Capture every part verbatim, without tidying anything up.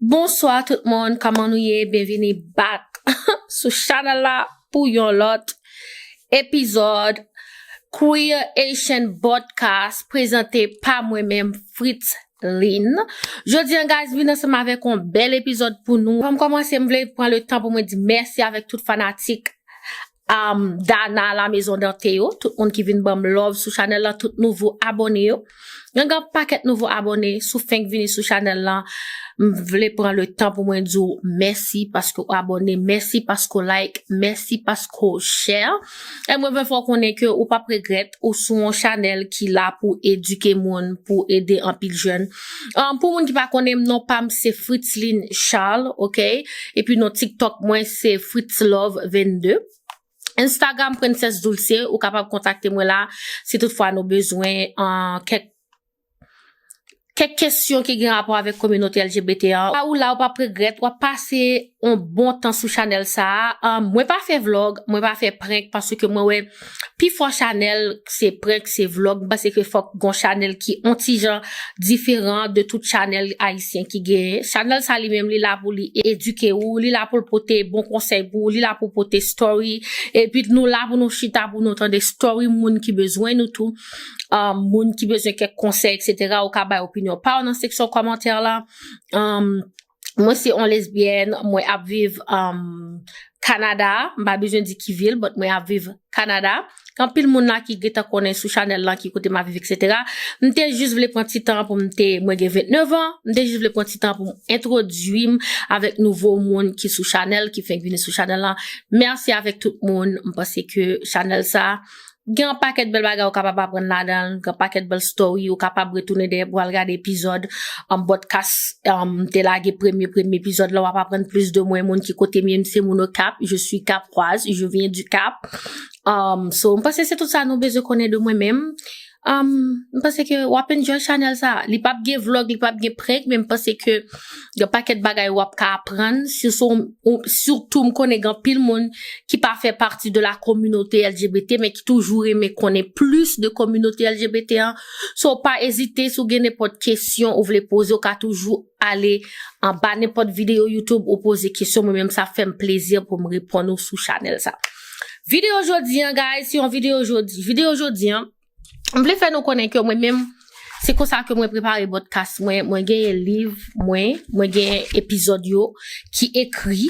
Bonswa tout moun, kòman nou ye? Byenvini back sou chanèl la pou yon lòt epizòd Queer Haitian Podcast, prezante pa mwen menm, Fritzline. Jodi an, guys, vin ansanm avèk yon bèl epizòd pou nou. Anvan m kòmanse, m vle pran le tan pou mwen di mèsi avèk tout fanatik um, Dana la Maison Dante yo, tout moun ki vin ban m love sou chanèl la, tout nouvo abòne yo. Gen gen pakèt nouvo abòne, si w fenk vini sou chanèl la, m vle pran le tan pou mwen di w mèsi paske w abòne, mèsi paske w like, mèsi paske w share. E mwen vle fè w konnen ke ou p ap regrèt, ou sou yon chanèl ki la pou edike moun, pou ede anpil jèn. Um, pou moun ki pa konnen m, non pa m se Fritzline Charles, ok? Epi non TikTok mwen se Fritz Love vennde. Instagram Princess Dulce, ou kapab kontakte mwen la si toutfwa nou bezwen, uh, kèk kèk kesyon ki gen rapò avèk kominote L G B T an. Ou la, ou p ap regrèt, w ap pase yon bon tan sou chanèl sa a. Um, mwen pa fè vlog, mwen pa fè prank, paske mwen wè pifò chanèl se prank, se vlog. M panse ke fòk gon chanèl ki on ti jan diferan de tout chanèl ayisyen ki genyen. Chanèl sa li menm, li la pou li edike ou, li la pou l pote bon konsèy pou ou, li la pou pote story. Epi nou la pou nou chita, pou nou tande story moun ki bezwen nou tou. Um, moun ki bezwen kèk konsèy, et cetera, ou ka bay opinyon pa w nan seksyon kòmantè la. Um, mwen se yon lesbyèn, mwen ap viv, um, Kanada, m pa bezwen di ki vil, but mwen ap viv Kanada. Gen anpil moun la ki gentan konnen sou chanèl lan ki kote m ap viv, et cetera. M te jis vle pran ti tan pou m te, mwen gen vennèf an, m te jis vle pran ti tan pou m entwodui m avèk nouvo moun ki sou chanèl, ki fenk vini sou chanèl lan. Mèsi avèk tout moun, m panse ke chanèl sa gen yon pakèt bèl bagay ou kapab aprann ladan l, gen yon pakèt bèl story, ou kapab retounen dèyè pou al gade epizòd, um, podcast, um, m te lage premye, premye epizòd la, w ap aprann plis de mwen, moun ki kote m ye, m se moun Okap, je suis caproise, je viens du Cap. Um, so, m panse se tout sa nou bezwen konnen de mwen menm. Um, m panse ke w ap enjoy chanèl sa. Li p ap gen vlog, li p ap gen prank, men m panse ke gen pakèt bagay w ap ka aprann. Sitou, sitou m konnen gen anpil moun ki pa fè pati de la kominote L G B T, men ki toujou renmen konnen plis de kominote L G B T an. So, pa ezite, si w gen nenpòt kesyon ou vle poze, ou ka toujou ale anba nenpòt videyo YouTube ou poze kesyon. Mwen menm, sa fè m plezi pou m reponn ou sou chanèl sa. Videyo jodi an, guys, se yon videyo jodi. Videyo jodi an, m vle fè nou konnen ke mwen menm, se konsa ke mwen prepare podcast mwen. Mwen genyen liv mwen, mwen genyen epizòd yo ki ekri.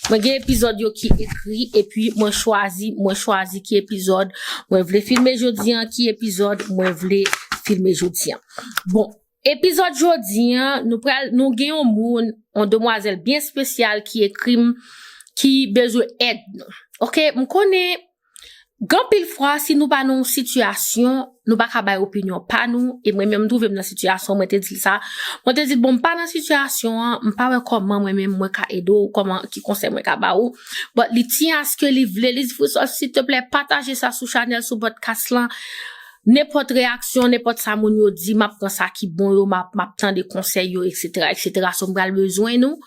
Mwen gen epizòd yo ki ekri, epi mwen chwazi, mwen chwazi ki epizòd mwen vle filme jodi an, ki epizòd mwen vle filme jodi an. Bon, epizòd jodi an, nou pral, nou gen yon moun, yon demwazèl byen espesyal ki ekri m, ki bezwen èd nou. Ok, m konnen gen anpil fwa, si nou pa nan yon sitiyasyon, nou pa ka bay opinyon pa nou, e mwen menm, m twouve m nan sitiyasyon, mwen te di l sa. Mwen te di l, bon, m pa nan sitiyasyon an, m pa wè kòman mwen menm, mwen ka ede w, kòman, ki konsèy mwen ka ba ou. But li tyen aske li vle, li di, Frisol, silteplè, pataje sa sou chanèl, sou podcast lan. Nenpòt reyaksyon, nenpòt sa moun yo di, m ap pran sa ki bon yo, m ap, m ap tande konsèy yo, et cetera, et cetera. So, m pral bezwen nou.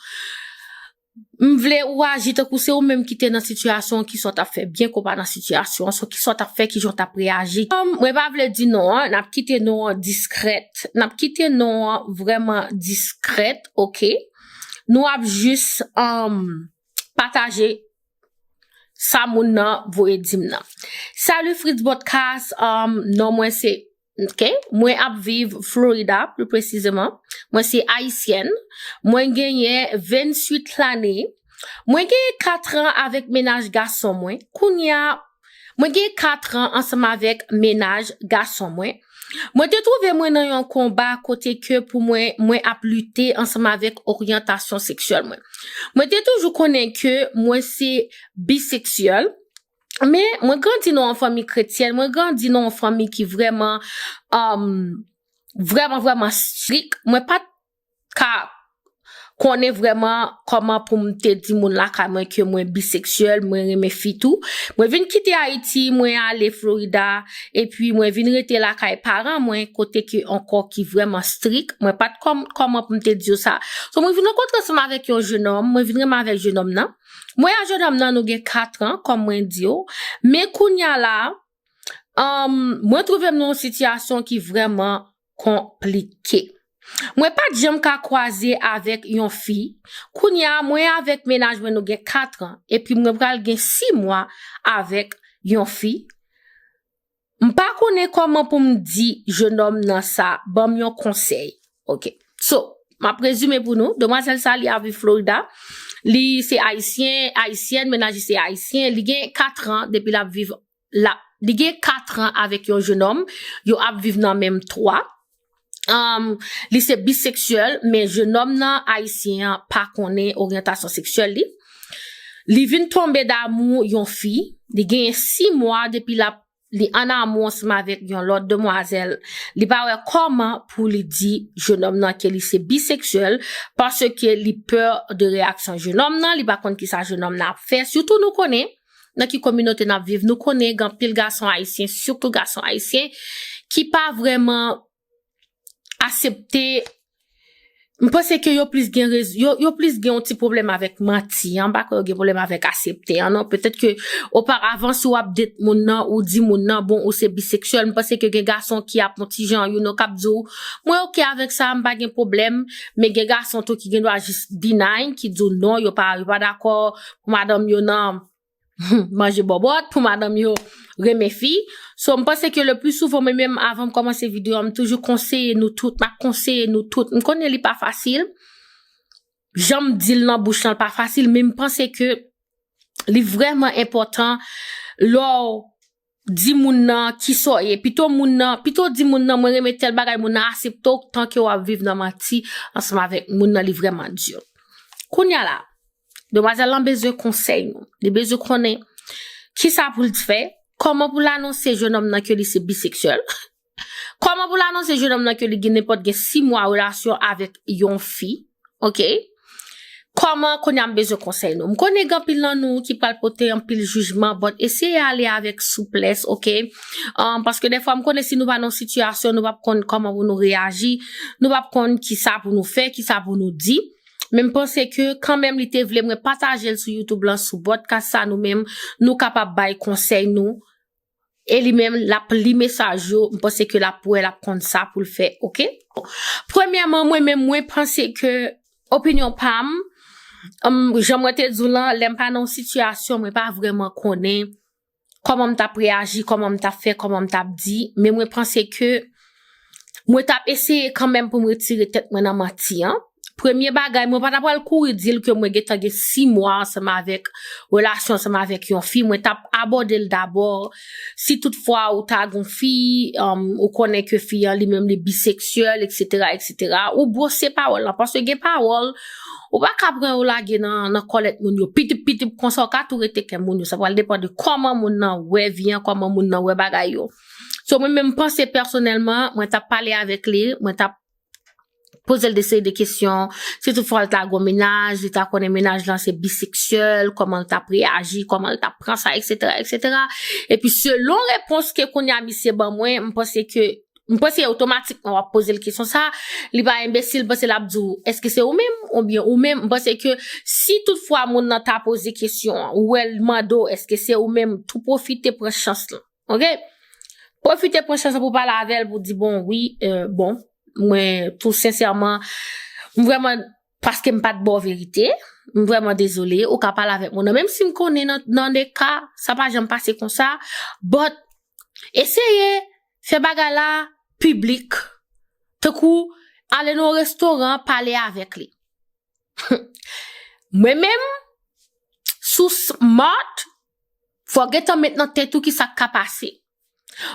M vle ou aji tankou se ou menm ki te nan sitiyasyon, kisa w t ap fè byen ke w pa nan sitiyasyon an, so kisa w t ap fè, kijan w t ap reyaji. Um, mwen pa vle di non an, n ap kite non an diskrèt. N ap kite non an vrèman diskrèt, ok? Nou ap jis, um, pataje sa moun nan voye di m nan. Salut Fritz Podcast, um, non mwen se, ok, mwen ap viv Florida, pli presizeman. Mwen se ayisyèn. Mwen genyen venntuit lane. Mwen genyen katran avèk mennaj gason mwen. Kounye a, mwen genyen katran ansanm avèk mennaj gason mwen. Mwen te twouve mwen nan yon konba kote ke pou mwen, mwen ap lite ansanm avèk oryantasyon seksyèl mwen. Mwen te toujou konnen ke mwen se biseksyèl, men mwen grandi nan yon fanmi kretyèn, mwen grandi nan yon fanmi ki vrèman, um, vrèman, vrèman strik. Mwen pa t ka konnen vrèman kòman pou m te di moun lakay mwen ke mwen biseksyèl, mwen renmen fi tou. Mwen vin kite Ayiti, mwen ale Florida, epi mwen vin rete lakay paran mwen, kote ke yon kò ki vrèman strik. Mwen pa t kòm-, kòman pou m te di yo sa. So, mwen vin rankontre ansanm avèk yon jenòm, mwen vin renmen avèk jenòm nan. Mwen ak jenòm nan, nou gen katran, kòm mwen di yo. Men kounye a la, um, mwen twouve m nan yon sitiyasyon ki vrèman konplike. Mwen pa t janm ka kwaze avèk yon fi. Kounye a, mwen avèk mennaj mwen nou gen kat an, epi mwen pral gen sis mwa avèk yon fi. M pa konnen kòman pou m di jenòm nan sa, ban m yon konsèy. Ok. So, m ap rezime pou nou. Demwazèl sa, li ap viv Florida. Li se ayisyen, ayisyèn, mennaj li se ayisyen. Li gen kat an depi l ap viv la. Li gen kat an avèk yon jenòm. Yo ap viv nan menm twa. Um, li se biseksyèl, men jenòm nan ayisyen an pa konnen oryantasyon seksyèl li. Li vin tonbe damou yon fi. Li genyen sis mwa depi l ap li an amou ansanm avèk yon lòt demwazèl. Li pa wè kòman pou li di jenòm nan ke li se biseksyèl, paske li pè de reyaksyon jenòm nan, li pa konn kisa jenòm nan ap fè. Sitou nou konnen nan ki kominote n ap viv, nou konnen gen anpil gason ayisyen, sitou gason ayisyen, ki pa vrèman aksepte. M panse ke yo plis gen rez, yo, yo plis gen yon ti pwoblèm avèk manti an, m pa kwè yo gen pwoblèm avèk aksepte an non. Petèt ke oparavan, si w ap date moun nan, ou di moun nan, bon, ou se biseksyèl, m panse ke gen gason ki ap yon ti jan, you know, k ap di w, mwen ok avèk sa, m pa gen pwoblèm, men gen gason tou ki gen dwa jis deny, ki di w non, yo pa, yo pa dakò pou madanm yo nan manje bòbòt, pou madanm yo renmen fi. So, m panse ke le pli souvan, mwen menm, avan m kòmanse videyo a, m toujou konseye nou tout, m ap konseye nou tout. M konnen li pa fasil. Jan m di l nan bouch lan, l pa fasil, men m panse ke li vrèman enpòtan lè w di moun nan kisa w ye. Pito moun nan, pito di moun nan, mwen renmen tèl bagay, moun nan aksepte w, tanke w ap viv nan manti ansanm avèk moun nan, li vrèman di. Kounye a la, demwazèl lan bezwen konsèy nou. Li bezwen konnen kisa pou l fè, kòman pou l anonse jenòm nan ke li se biseksyèl, kòman pou l anonse jenòm nan ke li gen nenpòt gen sis mwa relasyon avèk yon fi, ok? Kòman, kounye a m bezwen konsèy nou. M konnen gen anpil nan nou ki pral pote anpil jijman, but eseye ale avèk souplès, ok? Um, paske dèfwa m konnen si nou pa nan yon sitiyasyon, nou p ap konn kòman pou nou reyaji, nou p ap konn kisa pou nou fè, kisa pou nou di. Men m panse ke kanmenm li te vle mwen pataje l sou YouTube lan, sou podcast sa, nou menm, nou kapab bay konsèy nou. E li menm, l ap li mesaj yo, m panse ke l ap wè, l ap konn sa pou l fè, ok? Premyèman, mwen menm, mwen panse ke, opinyon pa m, um, jan mwen te di w lan, lè m pa nan yon sitiyasyon, mwen pa vrèman konnen kòman m t ap reyaji, kòman m t ap fè, kòman m t ap di, men mwen panse ke mwen t ap eseye kanmenm pou m retire tèt mwen nan manti an. Premye bagay, mwen pa ta pral kouri di l ke mwen gentan gen sis mwa ansanm avèk, relasyon ansanm avèk yon fi. Mwen t ap abòde l dabò. Si toutfwa ou ta gon fi, um, ou konnen ke fi an li menm li biseksyèl, et cetera, et cetera, ou bwose pawòl lan. Paske gen pawòl, ou pa ka pran yo lage nan, nan kòlèt moun yo. Pitip, pitip, konsa ou ka tou rete kè moun yo. Sa pral depann de kòman moun nan wè vi an, kòman moun nan wè bagay yo. So, mwen menm panse pèsonèlman, mwen t ap pale avèk li, mwen t ap poze l de seri de kesyon. Si toutfwa l ta gon mennaj, li ta konnen mennaj lan se biseksyèl, kòman l t ap reyaji, kòman l t ap pran sa, et cetera, et cetera. Epi selon repons ke kounye a misye ban mwen, m panse ke, m panse otomatikman w ap poze l kesyon sa, li pa enbesil, panse l ap di w, èske se ou menm oubyen ou menm? M panse ke si toutfwa moun nan ta poze kesyon an, ou wè l mande w, èske se ou menm, tou pwofite pran chans lan. Ok? Pwofite pran chans pou pale avè l, pou di, bon, wi, euh, bon, mwen, tou sensèman, m vrèman, paske m pa t ba w verite, m vrèman dezole, ou ka pale avèk moun nan. Menm si m konnen nan, nan de ka, sa pa janm pase konsa, but eseye fè bagay la piblik, tankou ale nan yon restoran, pale avèk li. Mwen menm, sou smart, fò w gentan met nan tèt ou ki sa k ka pase.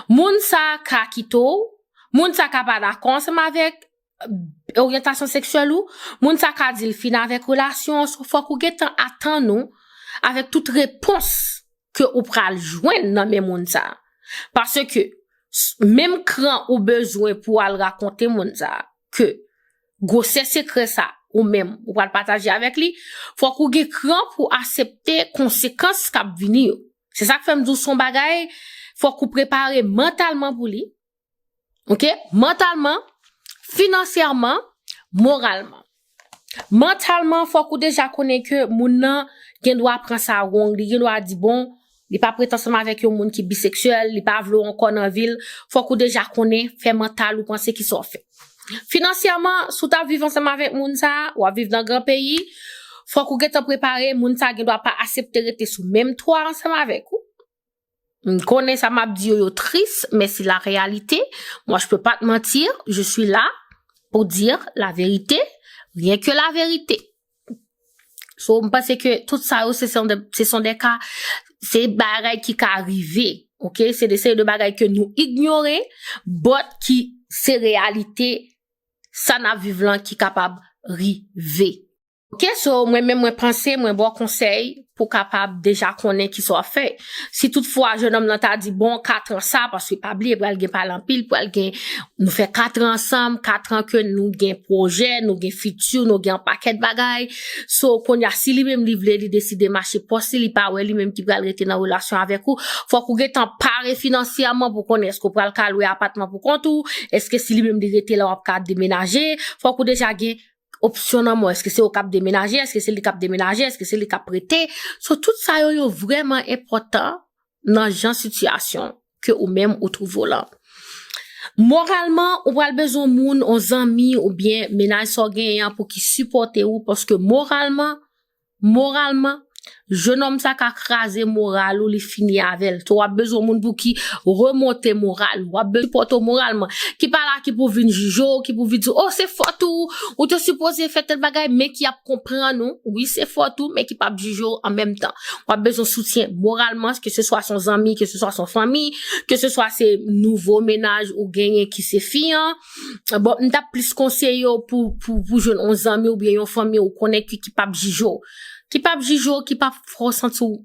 Moun sa a ka kite w, moun sa a ka pa dakò ansanm avèk, euh, oryantasyon seksyèl ou, moun sa a ka di l fin avèk relasyon an, so fòk ou gentan atann ou avèk tout repons ke ou pral jwenn nan men moun sa a. Paske s-, menm kran ou bezwen pou al rakonte moun sa a ke gwosè sekrè sa ou menm ou pral pataje avèk li, fòk ou gen kran pou aksepte konsekans k ap vini yo. Se sa k fè m di w se yon bagay, fòk ou prepare mantalman pou li. Ok? Mantalman, finansyèman, moralman. Mantalman, fòk ou deja konnen ke moun nan gen dwa pran sa wrong, li gen dwa di, bon, li pa p ret ansanm avèk yon moun ki biseksyèl, li pa vle w ankò nan vi l. Fòk ou deja konnen, fè mantal ou panse kisa w fè. Finansyèman, si w t ap viv ansanm avèk moun sa a, w ap viv nan gran peyi, fòk ou gentan prepare, moun sa a gen dwa pa aksepte rete sou menm twa ansanm avèk ou. M konnen sa m ap di yo, yo tris, men se la réalité. Moi, je peux pas te mentir, je suis là pour dire la vérité, rien que la vérité. So, m panse ke tout sa yo, se, se, se sont des cas, se bagay ki ka rive, ok? Se de seri de bagay ke nou inyore, but ki se reyalite sa n ap viv lan ki kapab rive. Ok, so mwen menm mwen panse, mwen ba w konsèy pou kapab deja konnen ki sa w ap fè. Si toutfwa jennonm nan ta di, bon, kat an sa, paske pa bliye, pral gen pale anpil, pral gen, nou fè kat an ansanm, kat an ke nou gen pwojè, nou gen fiti, nou gen yon pakèt bagay. So, kounye a, si li menm li vle, li deside mache pòs li, li pa wè li menm ki pral rete nan relasyon avèk ou, fòk ou gentan pare finansyèman pou konnen èske w pral ka lwe apatman pou kont ou, èske si li menm li rete la w ap ka demenaje, fòk ou deja gen opsyon nan men w. Èske se ou k ap demenaje? Èske se li k ap demenaje? Èske se li k ap rete? So, tout sa yo, yo vrèman enpòtan nan jan sitiyasyon ke ou menm ou twouve w lan. Moralman, ou pral bezwen moun, yon zanmi oubyen mennaj sa w genyen an pou ki sipòte w, paske moralman, moralman, jennonm sa ka kraze moral ou, li fini avè l. So, w ap bezwen moun pou ki remonte moral ou, w ap bezwen sipòte w moralman. Ki pa la ki pou vin jije w, ki pou vin di w, oh, se fòt ou, ou te sipoze fè tèl bagay, men ki ap konprann ou, wi, se fòt ou, men ki p ap jije w an menm tan. W ap bezwen soutyen moralman, ke se swa se yon zanmi, ke se swa se yon fanmi, ke se swa se nouvo mennaj ou genyen ki se fi an. Bon, m t ap plis konseye w pou, pou, pou jwenn yon zanmi oubyen yon fanmi ou konnen ki, ki p ap jije w. Ki p ap jije w, ki p ap fè w santi w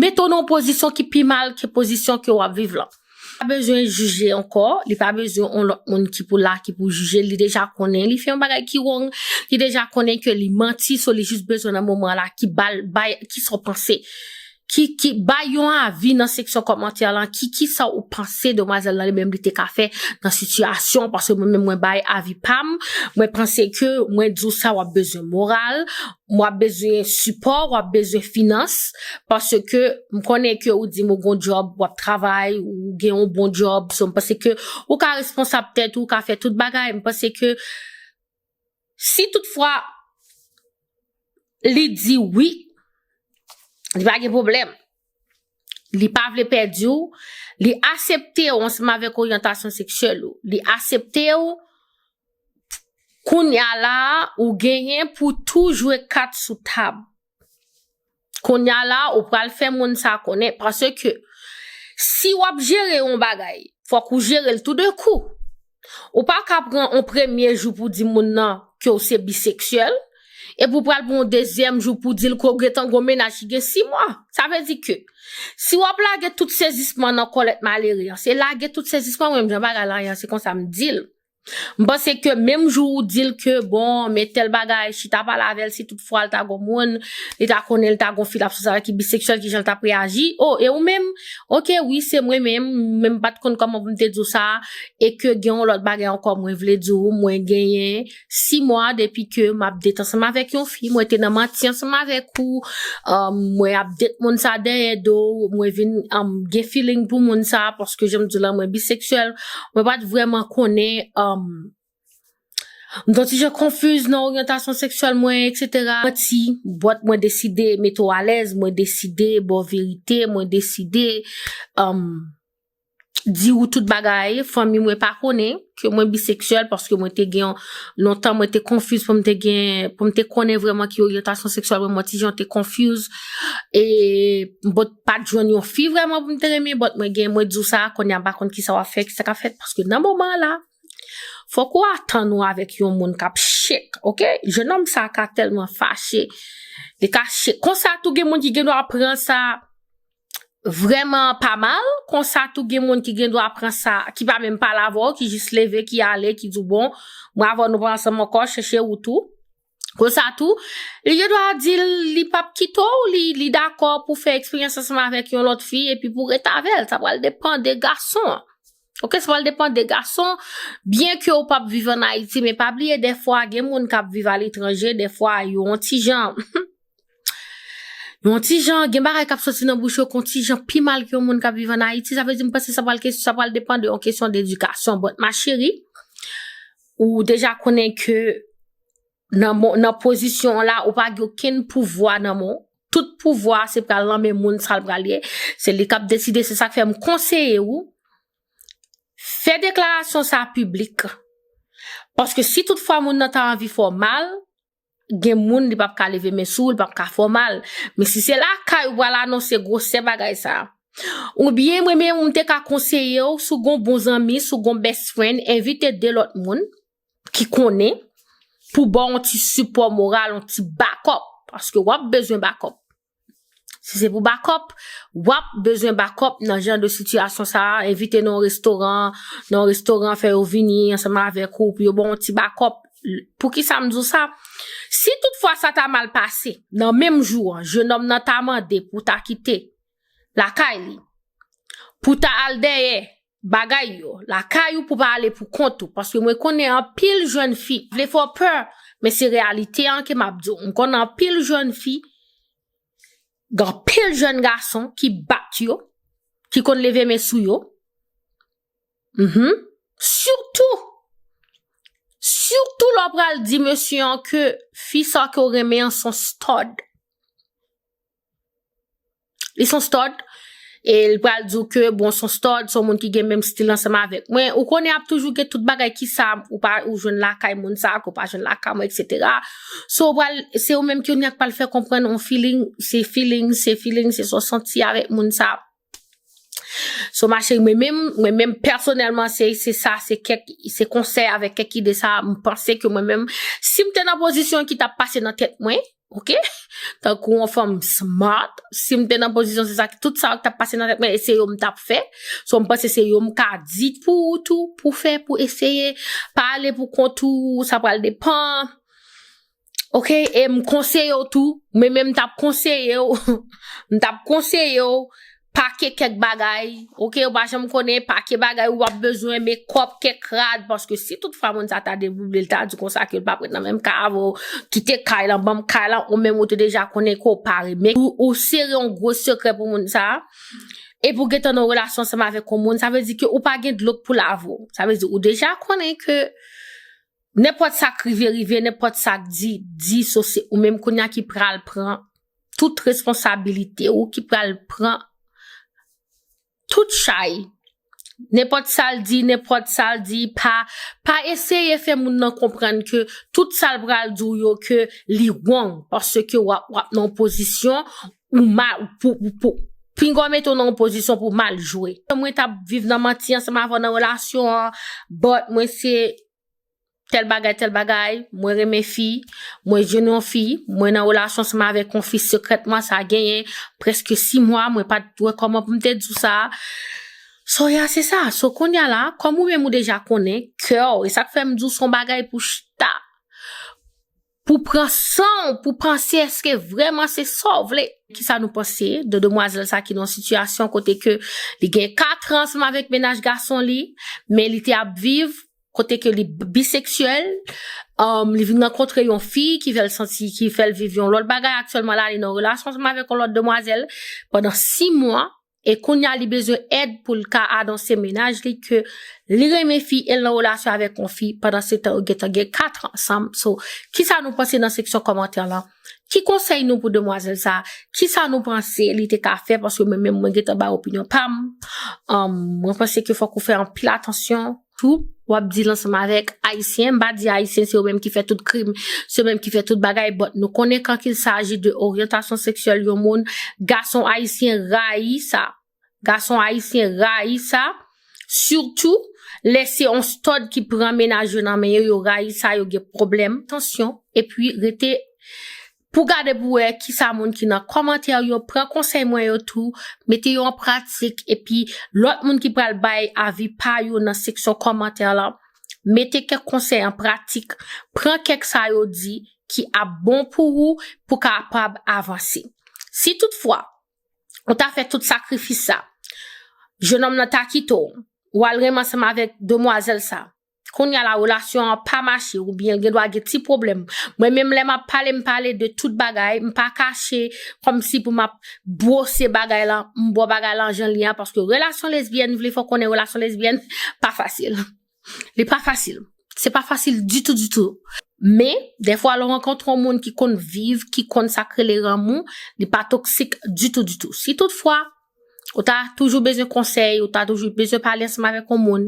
mete w nan yon pozisyon ki pi mal ke pozisyon ke w ap viv lan. Li pa bezwen jije ankò, li pa bezwen yon lòt moun ki pou la, ki pou jije, li deja konnen li fè yon bagay ki wrong, li deja konnen ke li manti, so li jis bezwen nan moman la ki ba l, bay, ki sa w panse. Ki, ki bay yon avi nan seksyon kòmantè lan, ki, ki sa ou panse demwazèl lan li menm li te ka fè nan sitiyasyon, paske mwen menm mwen bay avi pa m, mwen panse ke mwen di w sa w ap bezwen moral, w ap bezwen sipò, w ap bezwen finans, paske m konnen ke ou di m ou gon djòb, w ap travay, ou gen yon bon djòb, so m panse ke ou ka responsab tèt ou, ou ka fè tout bagay, m panse ke si toutfwa li di wi, li pa gen pwoblèm. Li pa vle pèdi w, li aksepte w ansanm avèk oryantasyon seksyèl ou. Li aksepte w, kounye a la a, ou genyen pou tou jwe kat sou tab. Kounye a la, ou pral fè moun sa konnen, paske si w ap jere yon bagay, fòk ou jere l tou de kou. Ou pa ka pran yon premye jou pou di moun nan ke w se biseksyèl, epi w pral pran yon dezyèm jou pou di l ke w gentan gon mennaj ki gen sis mwa. Sa vle di ke si w ap lage tout sezisman nan kòlèt malere an, se lage tout sezisman, mwen menm jan bagay la ye an, se konsa m di l. M panse ke menm jou ou di l ke, bon, men tèl bagay, chita pale avè l, si toutfwa l ta gon moun, li ta konnen l ta gon fi l ap sòti avèk ki biseksyèl, kijan l t ap reyaji. Oh, e ou menm? Ok, wi, se mwen menm, men m pa t konn kòman pou m te di w sa, e ke gen yon lòt bagay ankò mwen vle di w, mwen genyen sis mwa depi ke m ap date ansanm avèk yon fi, mwen te nan manti ansanm avèk ou, um, mwen ap date moun sa dèyè do w, mwen vin, um, gen feeling pou moun sa, paske jan m di w la, mwen biseksyèl, mwen pa t vrèman konnen, um, m t yon ti jan konfiz nan oryantasyon seksyèl mwen, et cetera. Manti, but mwen deside mete w alèz, mwen deside ba w verite, mwen deside, um, di w tout bagay, fanmi mwen pa konnen ke mwen biseksyèl, paske mwen te gen yon, lontan mwen te konfiz pou m te gen, pou m te konnen vrèman ki oryantasyon seksyèl mwen, mwen ti jan te konfiz, e mwen pa t jwenn yon fi vrèman pou m te renmen, but mwen gen, mwen di w sa, kounye a m pa konn kisa w ap fè, kisa k ap fèt, paske nan moman an la, fòk ou atann ou avèk yon moun k ap shake, ok? Jennonm sa ka tèlman fache, li ka shake. Konsa tou gen moun ki gen dwa pran sa vrèman pa mal, konsa tou gen moun ki gen dwa pran sa, ki pa menm pale avè w, ki jis leve, ki ale, ki di w, bon, mwen avè w nou pa ansanm ankò, chèche wout ou. Konsa tou, li gen dwa di l li p ap kite w, li, li dakò pou fè eksperyans ansanm avèk yon lòt fi, epi pou w ret avè l, sa pral depann de gason an. Ok, sa pral depann de gason, byen ke w p ap viv ann Ayiti, men pa bliye, dèfwa, gen moun k ap viv aletranje, dèfwa, yo yon ti jan, yon ti jan, gen bagay k ap soti nan bouch yo, k yon ti jan pi mal ke yon moun k ap viv ann Ayiti, sa vle di, m panse sa pral kes-, sa pral depann de yon kesyon dedikasyon, but ma chérie, ou deja konnen ke nan, mo- nan pozisyon an la, ou pa gen okenn pouvwa nan men w. Tout pouvwa se pral nan men moun sa l pral ye. Se li k ap deside, se sa k fè m konseye ou. Fè deklarasyon sa piblik. Paske si toutfwa moun nan ta anvi fè w mal, gen moun li p ap ka leve men sou ou, li p ap ka fè w mal. Men si se lakay ou pral anonse gwosè bagay sa. Oubyen mwen menm m te ka konseye w, si w gon bon zanmi, si w gon best friend, envite de lòt moun ki konnen pou ba w yon ti sipò moral, yon ti backup. Paske w ap bezwen backup. Si se pou backup, w ap bezwen backup nan jan de sitiyasyon sa a. Envite nan yon restoran, nan yon restoran, fè yo vini ansanm avèk ou pou yo ba w yon ti backup. Poukisa m di w sa? Si toutfwa sa ta mal pase, nan menm jou an, jennonm nan ta mande pou ta kite lakay li, pou ta al dèyè bagay yo lakay ou, pou pa ale pou kont ou. Paske mwen konnen anpil jèn fi, vle fè w pè, men se reyalite an ke m ap di w. M konnen anpil jèn fi, gen anpil jèn gason ki bat yo, ki konn leve men sou yo. Mhm. Sitou, sitou lè w pral di mesye an ke fi sa ke w renmen an se yon stud. Li se yon stud. E l pral di w ke, bon, se yon stud, se yon moun ki gen menm stil ansanm avèk mwen. Ou konnen ap toujou gen tout bagay ki sa, ou pa, ou jwenn lakay moun sa, ke w pa jwenn lakay mwen, et cetera. So, ou pral, se ou menm ki yon nèg pral fè konprann yon feeling, se feeling, se feeling, se sa w santi avèk moun sa. So, ma chérie, mwen menm, mwen menm pèsonèlman, se, se sa, se kèk, se konsèy avèk kèk ide sa, m panse ke mwen menm, si m te nan pozisyon ki t ap pase nan tèt mwen, ok? Tankou yon fanm smart, si m te nan pozisyon, se sa, tout sa k t ap pase nan tèt mwen, e se yo m t ap fè. So, m panse se yo m ka di pou ou tou, pou fè, pou eseye, pa ale pou kont ou, sa pral depann. Ok, e m konseye w tou, mwen menm m t ap konseye w, m t ap konseye w, pake kèk bagay, ok, ou pa janm konnen, pake bagay ou ap bezwen, makeup, kèk rad, paske si toutfwa moun sa ta deboule, l ta di konsa ke l p ap ret nan menm kay avè w, kite kay lan, ban m kay lan, ou menm ou te deja konnen ke w pare, men ou, ou sere yon gwo sekrè pou moun sa, epi w gentan nan relasyon ansanm avèk yon moun, sa vle di ke ou pa gen dlo k pou lave w, sa vle di ou deja konnen ke nenpòt sa k rive, rive, nenpòt sa k di, di, so se ou menm kounye a ki pral pran tout responsabilite ou, ki pral pran tout chay. Nenpòt sa l di, nenpòt sa l di, pa, pa eseye fè moun nan konprann ke tout sa l pral di w yo, ke li wrong, paske w ap, w ap nan yon pozisyon ou mal, pou, pou, pou, pinga w mete w nan yon pozisyon pou mal jwe. Mwen t ap viv nan manti ansanm avè w nan relasyon an, but mwen se tèl bagay, tèl bagay, mwen renmen fi, mwen jwenn yon fi, mwen nan relasyon ansanm avèk yon fi sekrètman, sa genyen prèske sis mwa, mwen pa t wè kòman pou m te di w sa. So, ya, se sa. So, kounye a la, kòm ou menm ou deja konnen, kè w, e sa k fè m di w se yon bagay pou chita, pou pran san w, pou panse èske vrèman se sa w vle. Kisa nou panse de demwazèl sa ki nan yon sitiyasyon kote ke li gen katran ansanm avèk mennaj gason li, men li te ap viv kote ke li biseksyèl, um, li vin rankontre yon fi ki fè l santi, ki fè l viv yon lòt bagay. Aktyèlman la, li nan relasyon ansanm avèk yon lòt demwazèl pandan sis mwa, e kounye a li bezwen èd pou l ka anonse mennaj li ke li renmen fi e l nan relasyon avèk yon fi, pandan se tan yo gentan gen katran ansanm. So, kisa nou panse nan seksyon kòmantè lan? Ki konsèy nou pou demwazèl sa? Kisa nou panse li te ka fè? Paske mwen menm, mwen gentan bay opinyon pa m. Um, mwen panse ke fòk ou fè anpil atansyon. Tou, w ap deal ansanm avèk Ayisyen. M pa di Ayisyen se yo menm ki fè tout krim, se yo menm ki fè tout bagay, but nou konnen quand il s'agit de oryantasyon seksyèl yon moun, gason ayisyen rayi sa. Gason ayisyen rayi sa. Sitou, lè se yon stud ki pran mennaj yo nan men yo, yo rayi sa, yo gen pwoblèm, tansyon, epi rete pou gade pou wè kisa moun ki nan kòmantè yo pran konsèy mwen yo tou, mete yo an pratik, epi lòt moun ki pral bay avi pa yo nan seksyon kòmantè lan, mete kèk konsèy an pratik, pran kèk sa yo di ki ap bon pou ou, pou kapab avanse. Si toutfwa, ou ta fè tout sakrifis sa, jennonm nan ta kite w, w al renmen ansanm avèk demwazèl sa. Kounye a la, relasyon an pa mache, oubyen l gen dwa gen ti pwoblèm. Mwen menm, lè m ap pale, m pale de tout bagay, m pa kache, kòmsi pou m ap bwose bagay lan, m bwè bagay lan jan l ye a, paske relasyon lesbyèn, vle fè w konnen relasyon lesbyèn pa fasil. Li pa fasil. Se pa fasil ditou, ditou. Men, dèfwa, lè w rankontre yon moun ki konn viv, ki konn sa k rele lanmou, li pa toksik ditou, ditou. Si toutfwa, ou ta toujou bezwen konsèy, ou ta toujou bezwen pale ansanm avèk yon moun,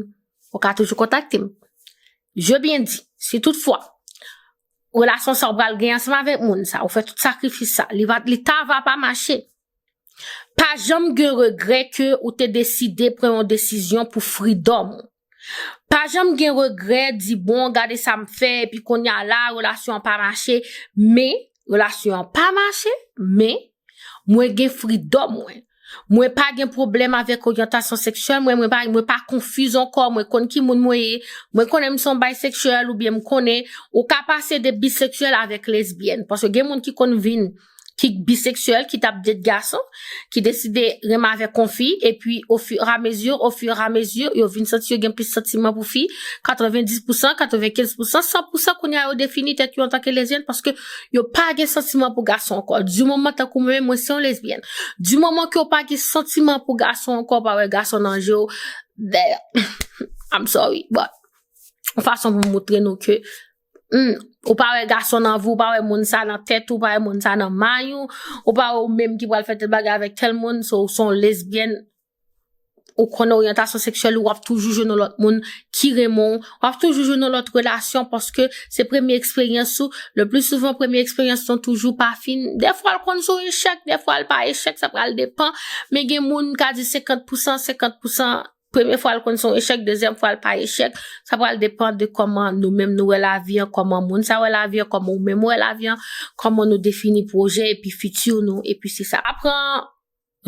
ou ka toujou kontakte m. Je bien di, si toutfwa, relasyon sa ou pral gen ansanm avèk moun sa, ou fè tout sakrifis sa, li va, li ta va pa mache. Pa janm gen regrè ke ou te deside pran yon desizyon pou freedom ou. Pa janm gen regrè, di, "Bon, gade sa m fè, epi kounye a la, relasyon an pa mache." Men, relasyon an pa mache, men mwen gen freedom mwen. Mwen pa gen pwoblèm avèk oryantasyon seksyèl mwen, mwen pa, mwen pa konfiz ankò, mwen konn ki moun mwen ye, mwen konnen m se yon bisexual oubyen m konnen, ou ka pase de bisexual avèk lesbyèn. Paske gen moun ki konn vin ki bisexual, ki t ap date gason, ki deside renmen avèk yon fi, epi ofiramezi, ofiramezi, yo vin santi yo gen plis santiman pou fi, katrevendis pou san, katrevenkenz pou san, san pou san kounye a yo defini tèt yo antanke lesbyèn, paske yo pa gen santiman pou gason ankò. Di moman tankou mwen, mwen se yon lesbyèn. Di moman ke w pa gen santiman pou gason ankò, w pa wè gason nan je w, dè, I'm sorry, but yon fason pou moutre nou ke, hmm, ou pa wè gason nan vi w, ou pa wè moun sa nan tèt ou, ou pa wè moun sa nan may ou, ou pa wè ou menm ki pral fè tèl bagay avèk tèl moun, so ou se yon lesbyèn, ou konnen oryantasyon seksyèl ou, w ap toujou jwenn yon lòt moun ki renmen w, w ap toujou jwenn yon lòt relasyon paske se premye eksperyans ou, le pli souvan premye eksperyans lan toujou pa fin, dèfwa l konn se yon echèk, dèfwa l pa echèk, sa pral depann, men gen moun ka di senkant pou san, senkant pou san, premye fwa l konn se yon echèk, dezyèm fwa l pa echèk, sa pral depann de kòman nou menm nou wè lavi an, kòman moun sa wè lavi an, kòman ou menm ou wè lavi an, kòman nou defini pwojè epi fiti nou, epi se sa. Pa pran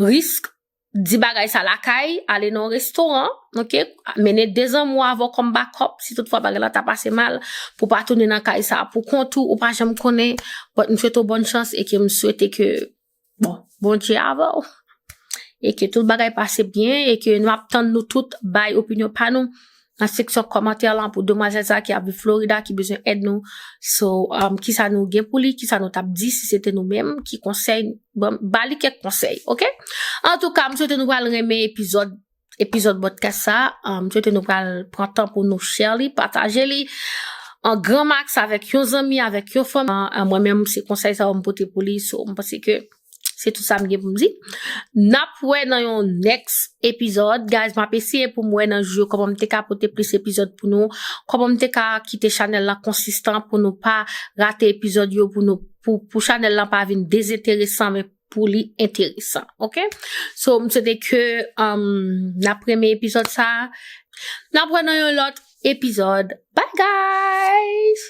risk, di bagay sa lakay, ale nan yon restoran, oke? Mennen de zanmi w avè w kòm backup, si toutfwa bagay la ta pase mal, pou w pa tounen nan kay sa pou kont ou, ou pa janm konnen, but m swete w bòn chans e ke m swete ke, bon, Bondye avè w. E ke tout bagay pase byen, e ke nou ap tann nou tout bay opinyon pa nou nan seksyon kòmantè lan pou demwazèl sa ki ap viv Florida, ki bezwen èd nou. So, um, kisa nou gen pou li, kisa nou t ap di si se te nou menm, ki konsèy, bon, ba li kèk konsèy, oke? Antouka, m swete nou pral renmen epizòd, epizòd podcast sa, um, m swete nou pral pran tan pou nou share li, pataje li an gran max avèk yon zanmi, avèk yon fanmi. Uh, mwen menm, se konsèy sa yo m pote pou li, so, m panse ke se tout sa m gen pou m di. N ap wè nan yon next epizòd. Guys, m ap eseye pou m wè nan jou yo kòman m te ka pote plis epizòd pou nou, kòman m te ka kite chanèl lan konsistan pou nou pa rate epizòd yo, pou nou, pou, pou chanèl lan pa vin dezenteresan, men pou li enteresan, oke? So, m swete ke, um, n ap renmen epizòd sa. N ap wè nan yon lòt epizòd. Bye, guys!